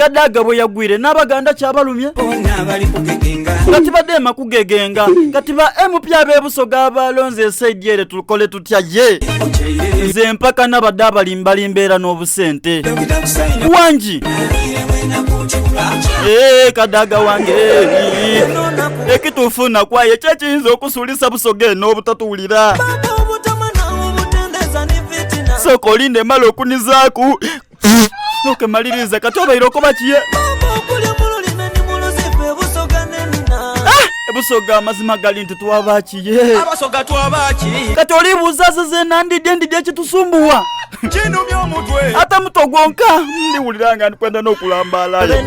Kadaga bwe yagwire n'Abaganda kyabalumye nga tibadheema kugegenga. Kati ba MP ab'e Busoga abaalonze esaidi ere tukole tutya ye? Nze mpakana bade abalimbalimba era n'obusente. Wangi! Eeh Kadaga wange eeh. Ekituufu nakwaye ki ekiyinza okusuulisa Busoga eno obutatuwulira? Sooka olinde mmale okunizaaku. Ok maliriza kati obaire okoba ki ye? Ah! Ebusoga amazima gali nti twaba ki ye? Abasoga twaba ki? Kati olibuuza ze zeena ndidye ndidye ekitusumbuwa. Kinumya omutwe. Ate muto gwonka ndiwulira nga ndikwenda n'okulambaalayo.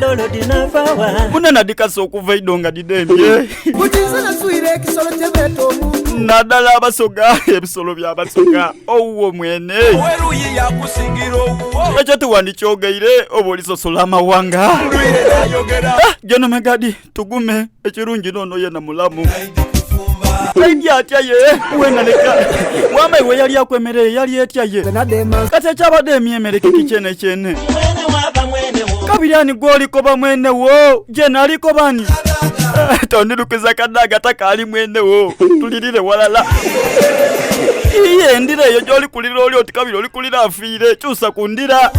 Munene adhikase okuva eido nga dhidhembye. Nadala Abasoga, ebisolo by'Abasoga. Owuwo mwene. Ow'eruyi yaakusingira owuwo. Ekyo tiwandikyogeire oba olisosola amawanga. Ndwire naayogera. Ah, Gen Megadi, tugume. Ekirungi n'ono yena mulamu. Aidye atya ye? Wena leka. Wama iwe yalyaku emere ye yali etya ye? Kati ekyabadheemya emere kiki kyenekyene? Kabiri ani gw'oli koba mwene wo? Gen ali koba ani? Tondhirukiza Kadaga takaali mwene wo. Tulirire ghalala. Iye endira eyo gy'oli kulira oli oti kabiri oli kulira afiire. Kyusa ku ndira.